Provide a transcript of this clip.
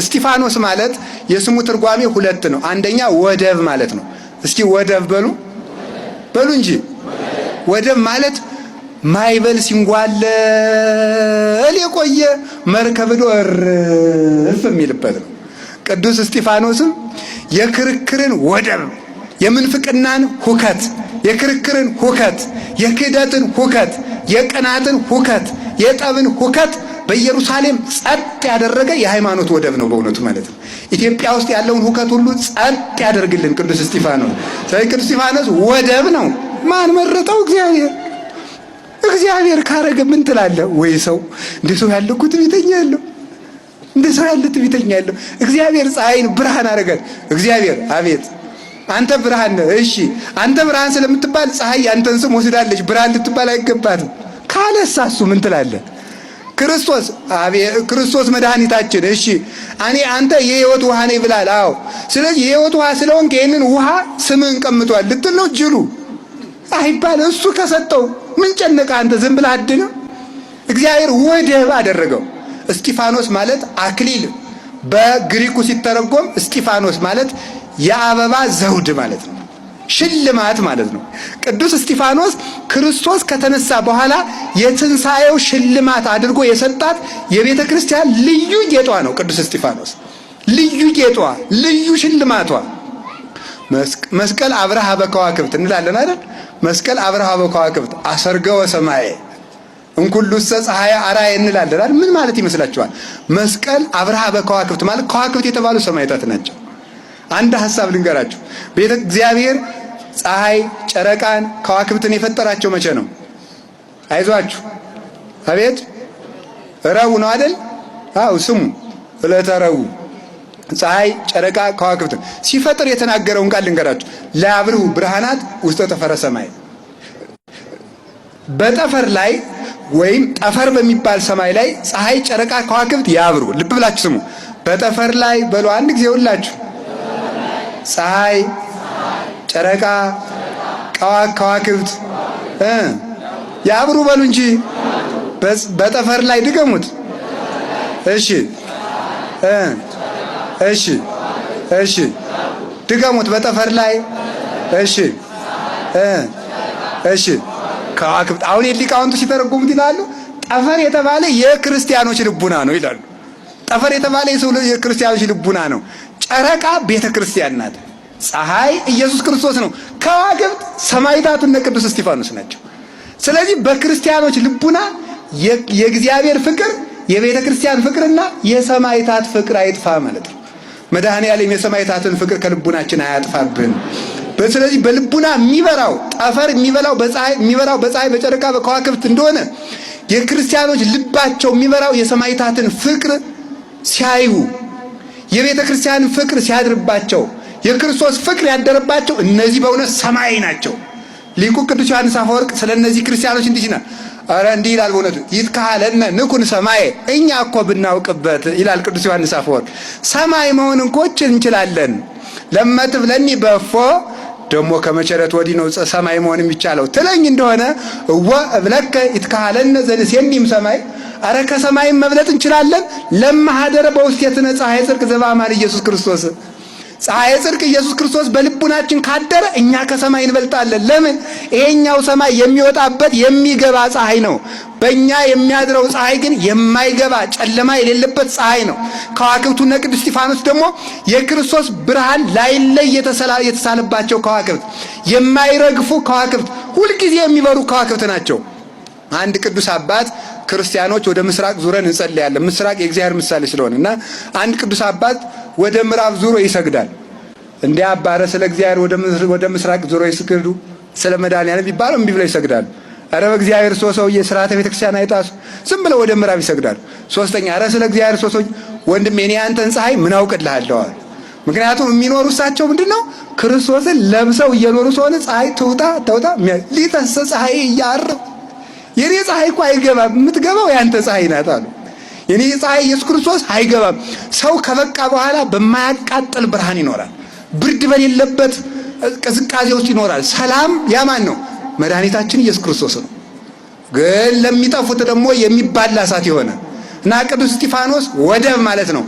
እስጢፋኖስ ማለት የስሙ ትርጓሜ ሁለት ነው። አንደኛ ወደብ ማለት ነው። እስኪ ወደብ በሉ በሉ እንጂ። ወደብ ማለት ማዕበል ሲንጓለል የቆየ መርከብ ዶ እርፍ የሚልበት ነው። ቅዱስ እስጢፋኖስም የክርክርን ወደብ፣ የምንፍቅናን ሁከት፣ የክርክርን ሁከት፣ የክህደትን ሁከት፣ የቅናትን ሁከት፣ የጠብን ሁከት በኢየሩሳሌም ጸጥ ያደረገ የሃይማኖት ወደብ ነው በእውነቱ ማለት ነው። ኢትዮጵያ ውስጥ ያለውን ሁከት ሁሉ ጸጥ ያደርግልን ቅዱስ እስጢፋኖስ። ስለዚህ ቅዱስ እስጢፋኖስ ወደብ ነው። ማን መረጠው? እግዚአብሔር። እግዚአብሔር ካረገ ምን ትላለህ? ወይ ሰው እንደ ሰው ያለ እኮ ትዕቢተኛ ያለው፣ እንደ ሰው ያለ ትዕቢተኛ ያለው። እግዚአብሔር ፀሐይን ብርሃን አረጋት። እግዚአብሔር አቤት አንተ ብርሃን ነህ። እሺ አንተ ብርሃን ስለምትባል ፀሐይ አንተን ስም ወስዳለች፣ ብርሃን ልትባል አይገባትም ካለሳ እሱ ምን ትላለህ? ክርስቶስ ክርስቶስ መድኃኒታችን። እሺ እኔ አንተ የህይወት ውሃ ነኝ ብላል። አዎ ስለዚህ የህይወት ውሃ ስለሆንክ ይህንን ውሃ ስምህን ቀምቷል ልትል ነው ጅሉ አይባል። እሱ ከሰጠው ምን ጨነቀ? አንተ ዝም ብለህ አድነው። እግዚአብሔር ወደብ አደረገው። እስጢፋኖስ ማለት አክሊል፣ በግሪኩ ሲተረጎም እስጢፋኖስ ማለት የአበባ ዘውድ ማለት ነው፣ ሽልማት ማለት ነው። ቅዱስ እስጢፋኖስ ክርስቶስ ከተነሳ በኋላ የትንሣኤው ሽልማት አድርጎ የሰጣት የቤተ ክርስቲያን ልዩ ጌጧ ነው። ቅዱስ እስጢፋኖስ ልዩ ጌጧ፣ ልዩ ሽልማቷ። መስቀል አብርሃ በከዋክብት እንላለን አይደል? መስቀል አብርሃ በከዋክብት አሰርገወ ሰማየ እንኩሉሰ ፀሐይ አራየ እንላለን አይደል? ምን ማለት ይመስላችኋል? መስቀል አብርሃ በከዋክብት ማለት ከዋክብት የተባሉ ሰማዕታት ናቸው። አንድ ሐሳብ ልንገራችሁ። ቤተ እግዚአብሔር ፀሐይ፣ ጨረቃን፣ ከዋክብትን የፈጠራቸው መቼ ነው? አይዟችሁ። አቤት ረቡዕ ነው አይደል? አው ስሙ፣ ዕለተ ረቡዕ ፀሐይ፣ ጨረቃ፣ ከዋክብትን ሲፈጥር የተናገረውን ቃል ልንገራችሁ። ለአብርሁ ብርሃናት ውስተ ጠፈረ ሰማይ፣ በጠፈር ላይ ወይም ጠፈር በሚባል ሰማይ ላይ ፀሐይ፣ ጨረቃ፣ ከዋክብት ያብሩ። ልብ ብላችሁ ስሙ። በጠፈር ላይ በሉ አንድ ጊዜ ሁላችሁ። ፀሐይ፣ ጨረቃ፣ ከዋክብት ያብሩ በሉ እንጂ። በጠፈር ላይ ድገሙት። እሺ እሺ እሺ ድገሙት። በጠፈር ላይ እሺ እሺ ከዋክብት። አሁን የሊቃውንቱ ሲተረጉሙት ይላሉ ጠፈር የተባለ የክርስቲያኖች ልቡና ነው ይላሉ። ጠፈር የተባለ የሰው የክርስቲያኖች ልቡና ነው። ጨረቃ ቤተ ክርስቲያን ናት። ፀሐይ ኢየሱስ ክርስቶስ ነው። ከዋክብት ሰማዕታቱ እነ ቅዱስ እስጢፋኖስ ናቸው። ስለዚህ በክርስቲያኖች ልቡና የእግዚአብሔር ፍቅር፣ የቤተ ክርስቲያን ፍቅርና የሰማዕታት ፍቅር አይጥፋ ማለት ነው። መድኃኔ ዓለም የሰማዕታትን ፍቅር ከልቡናችን አያጥፋብን። ስለዚህ በልቡና የሚበራው ጠፈር የሚበላው በፀሐይ የሚበራው በፀሐይ በጨረቃ በከዋክብት እንደሆነ የክርስቲያኖች ልባቸው የሚበራው የሰማዕታትን ፍቅር ሲያዩ፣ የቤተ ክርስቲያን ፍቅር ሲያድርባቸው፣ የክርስቶስ ፍቅር ያደረባቸው እነዚህ በእውነት ሰማያዊ ናቸው። ሊቁ ቅዱስ ዮሐንስ አፈወርቅ ስለ እነዚህ ክርስቲያኖች እንዲህ ይላል። ኧረ እንዲህ ይላል በእውነቱ ይትካሃለነ ንኩን ሰማይ፣ እኛ እኮ ብናውቅበት ይላል ቅዱስ ዮሐንስ አፈወርቅ። ሰማይ መሆን እንኮ እንችላለን። ለመትብለኒ በፎ ደግሞ ከመቸረት ወዲህ ነው ሰማይ መሆን የሚቻለው ትለኝ እንደሆነ እወ እብለከ ይትካሃለነ ዘንሴኒም ሰማይ፣ አረ ከሰማይም መብለጥ እንችላለን። ለማሃደረ በውስቴትነ ፀሐይ ጽድቅ ዘበአማን ኢየሱስ ክርስቶስ፣ ፀሐይ ጽድቅ ኢየሱስ ክርስቶስ በልቡናችን ካደረ እኛ ከሰማይ እንበልጣለን። ለምን? ይሄኛው ሰማይ የሚወጣበት የሚገባ ፀሐይ ነው። በእኛ የሚያድረው ፀሐይ ግን የማይገባ ጨለማ የሌለበት ፀሐይ ነው። ከዋክብቱና ቅዱስ እስጢፋኖስ ደግሞ የክርስቶስ ብርሃን ላይለይ የተሳለባቸው ከዋክብት፣ የማይረግፉ ከዋክብት፣ ሁልጊዜ የሚበሩ ከዋክብት ናቸው። አንድ ቅዱስ አባት፣ ክርስቲያኖች ወደ ምስራቅ ዙረን እንጸልያለን። ምስራቅ የእግዚአብሔር ምሳሌ ስለሆነ እና አንድ ቅዱስ አባት ወደ ምዕራብ ዙሮ ይሰግዳል። እንዲህ አባረ ስለ እግዚአብሔር ወደ ምስራቅ ዙሮ ይስገዱ ስለ መድኃኒዓለም ቢባለው እምቢ ብለው ይሰግዳሉ። ኧረ በእግዚአብሔር ሶ ሰውዬ ስርዓተ ቤተክርስቲያን አይጣሱ፣ ዝም ብለው ወደ ምዕራብ ይሰግዳሉ። ሶስተኛ ኧረ ስለ እግዚአብሔር ሶ ሰውዬ ወንድሜ እኔ አንተን ፀሐይ ምን አውቅልሃለሁ አለ። ምክንያቱም የሚኖሩ እሳቸው ምንድነው ክርስቶስን ለብሰው እየኖሩ ስለሆነ ፀሐይ ትውጣ ተውጣ ሊተሰ ፀሐይ እያርፍ የኔ ፀሐይ እኮ አይገባም፣ የምትገባው ያንተ ፀሐይ ናት አሉ። የኔ ፀሐይ ኢየሱስ ክርስቶስ አይገባም። ሰው ከበቃ በኋላ በማያቃጥል ብርሃን ይኖራል። ብርድ በሌለበት ቅዝቃዜ ውስጥ ይኖራል። ሰላም ያማን ነው? መድኃኒታችን ኢየሱስ ክርስቶስ ነው። ግን ለሚጠፉት ደግሞ የሚባላ እሳት የሆነ እና ቅዱስ እስጢፋኖስ ወደብ ማለት ነው።